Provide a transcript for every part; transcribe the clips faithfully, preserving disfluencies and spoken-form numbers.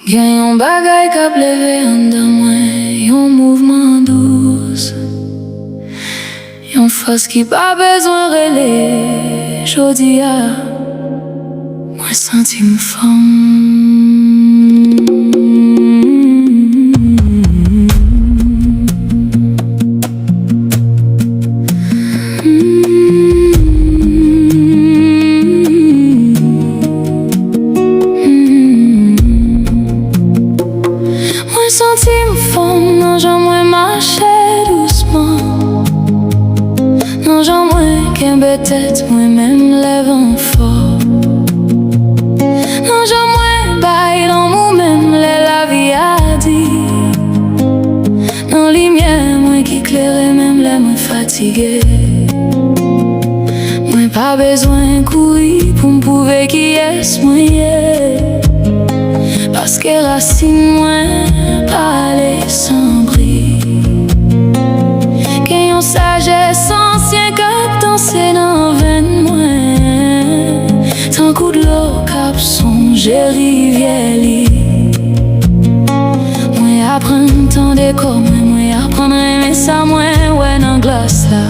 Gen yon bagay k ap leve anndan mwen, yon mouvman dous, yon fòs ki pa bezwen rele. Jodi a, mwen santi m fanm. Mwen santi m fanm nan jan mwen mache dousman, nan jan mwen kenbe tèt mwen menm lè van fò, nan jan mwen bay lanmou menm lè lavi a di, nan limyè mwen ki klere menm lè mwen fatige. Mwen pa bezwen kouri pou m pwouve kiyès mwen ye, paske rasin mwen pale san bri. Gen yon sajès ansyen k ap danse nan venn mwen, tankou dlo k ap sonje rivyè li. Mwen aprann tande kò mwen, mwen aprann renmen sa mwen wè nan glas la.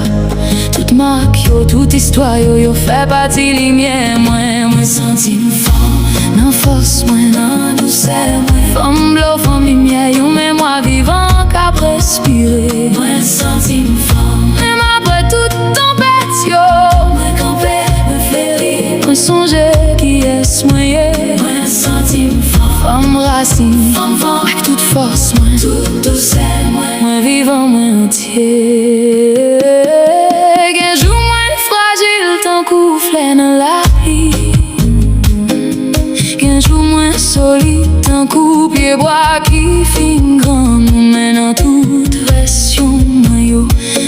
Tout mak yo, tout istwa yo, yo fè pati limyè mwen. Mwen santi m fanm nan fòs mwen, nan dousè mwen. Fanm dlo, fanm limyè, yon memwa vivan k ap respire. Mwen santi m fanm, menm apre tout tanpèt yo. Mwen kanpe, mwen fleri, mwen sonje kiyès mwen ye. Mwen santi m fanm, fanm rasin, fanm van, ak tout fòs mwen, tout dousè mwen. Mwen vivan, mwen antye. Gen jou mwen frajil tankou flè nan lapli. Gen jou mwen solid tankou pyebwa ki fin granmoun, men nan tout vèsyon mwen yo,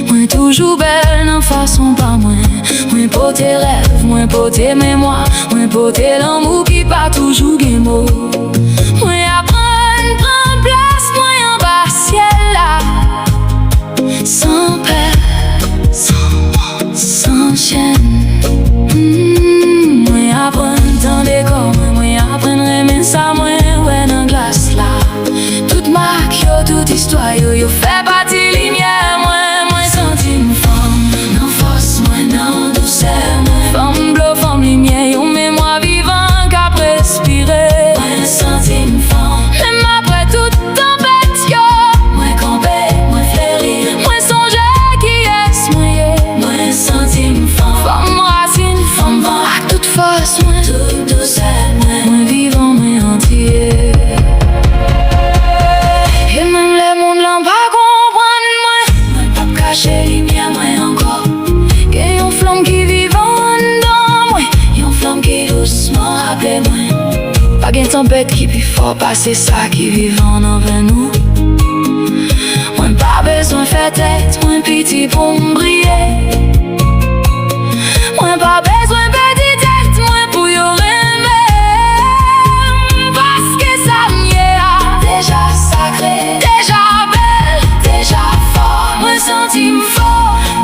mwen toujou bèl nan fason pa mwen. Mwen pote rèv, mwen pote memwa, mwen pote lanmou ki pa toujou gen mo. Mwen aprann pran plas mwen anba syèl la, san pè, san wont, san chèn. Mm, mwen aprann tande kò mwen, mwen aprann renmen sa mwen wè nan glas la. Tout mak yo, tout istwa yo, yo fè pati limyè mwen. Mwen santi m fanm nan fòs mwen, nan dousè mwen. Fanm dlo, fanm limyè, yon memwa vivan k ap respire. Mwen santi m fanm, menm apre tout tanpèt yo. Mwen kanpe, mwen fleri, mwen sonje kiyès mwen ye. Mwen santi m fanm, fanm rasin, fanm van, ak tout fòs mwen, tout dousè mwen. Mwen vivan, mwen antye. E menm lè mond lan pa konprann mwen, mwen p ap kache limyè mwen ankò. Gen yon flanm ki vivan anndan mwen, yon flanm ki dousman raple mwen. Pa gen tanpèt ki pi fò pase sa ki vivan nan venn nou. Mwen pa bezwen fè tèt mwen piti pou m briye. Mwen pa bezwen pèdi tèt mwen pou yo renmen m, paske sa m ye a deja sakre, deja bèl, deja fò. Mwen santi m fò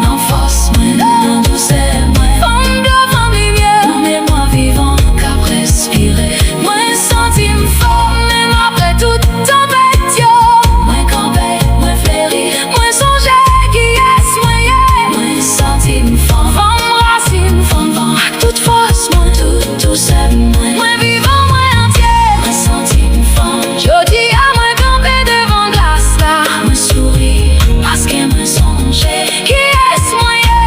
nan fòs mwen, nan dousè mwen. Fanm dlo, fanm limyè, yon memwa vivan k ap respire. Mwen santi m fò, menm apre tout tanpèt yo. Mwen kanpe, mwen fleri, mwen sonje kiyès mwen ye. Mwen santi m fanm, fanm rasin, fanm van, ak tout fòs mwen, tout dousè mwen. Mwen vivan, mwen antye. Mwen santi m fanm. Jodi a, mwen kanpe devan glas la. Mwen souri, paske mwen sonje kiyès mwen ye.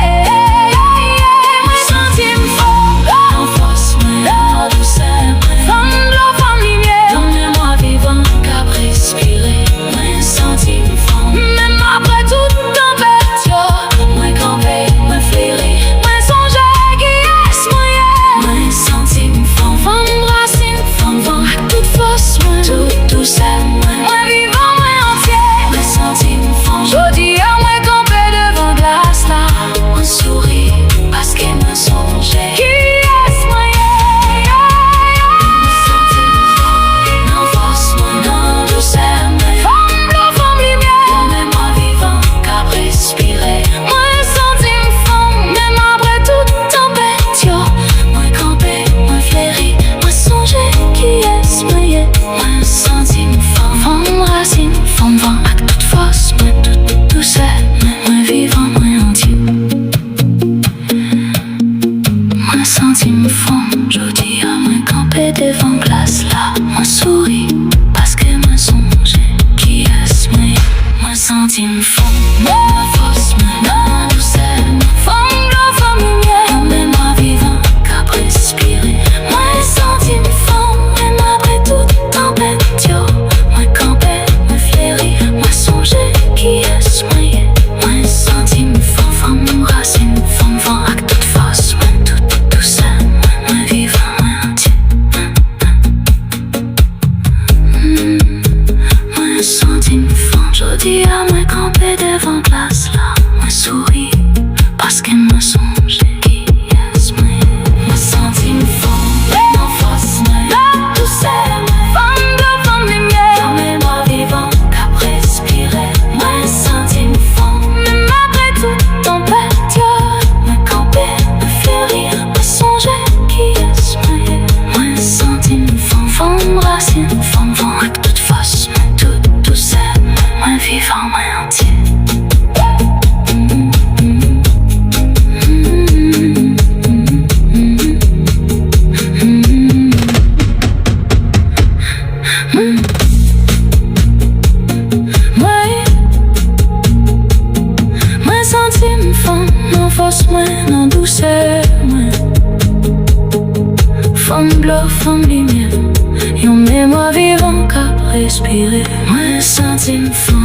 Mwen santi m fò nan fòs mwen, nan dousè mwen. Fanm dlo, fanm limyè, yon memwa vivan k ap respire. Mwen santi m fanm, menm apre tout tanpèt yo. Mwen kanpe, mwen fleri, mwen sonje kiyès mwen ye. Mwen santi m fanm, fanm rasin, fanm van, ak tout fòs mwen, tout dousè mwen. Mwen vivan, mwen antye. Mwen santi m fanm. Jodi a, mwen kanpe devan glas la. Mwen souri, paske mwen sonje kiyès mwen ye. Mwen santi m fanm nan fòs mwen, nan dousè mwen. Fanm dlo, fanm limyè, yon memwa vivan k ap respire. Mwen santi m fanm, menm apre tout tanpèt yo. Mwen kanpe, mwen fleri, mwen sonje kiyès mwen ye. Mwen santi Devan glas la, mwen souri, paske mwen sonje kiyès mwen ye. Mwen santi m fanm, mwen nan fòs mwen, nan dousè mwen. Fanm dlo, fanm limyè, yon memwa vivan k ap respire. Mwen santi m fanm, menm apre tout tanpèt yo. Mwen kanpe, mwen fleri, mwen sonje kiyès mwen ye. Mwen santi m fanm, fanm rasin, fanm van ak tout fòs mwen, tout dousè mwen. Mwen vivan, mwen antye. Mwen santi m fanm. Jodi a mwen kanpe devan glas la, mwen souri, paske mwen sonje kiyès mwen ye. Mwen santi m fanm, nan fòs mwen, nan dousè mwen. Fanm dlo, fanm limyè, yon memwa vivan k ap respire. Mwen santi m fanm, menm apre tout tanpèt yo. Mwen kanpe, mwen fleri, mwen sonje kiyès mwen ye. Mwen santi m fanm, fanm rasin, fanm van ak tout fòs mwen, tout dousè mwen. Mwen vivan, mwen antye. Mwen, mwen santi m fanm, nan fòs mwen, nan dousè mwen. Fanm dlo, fanm limyè, yon memwa vivan k ap respire. Mwen santi m fanm.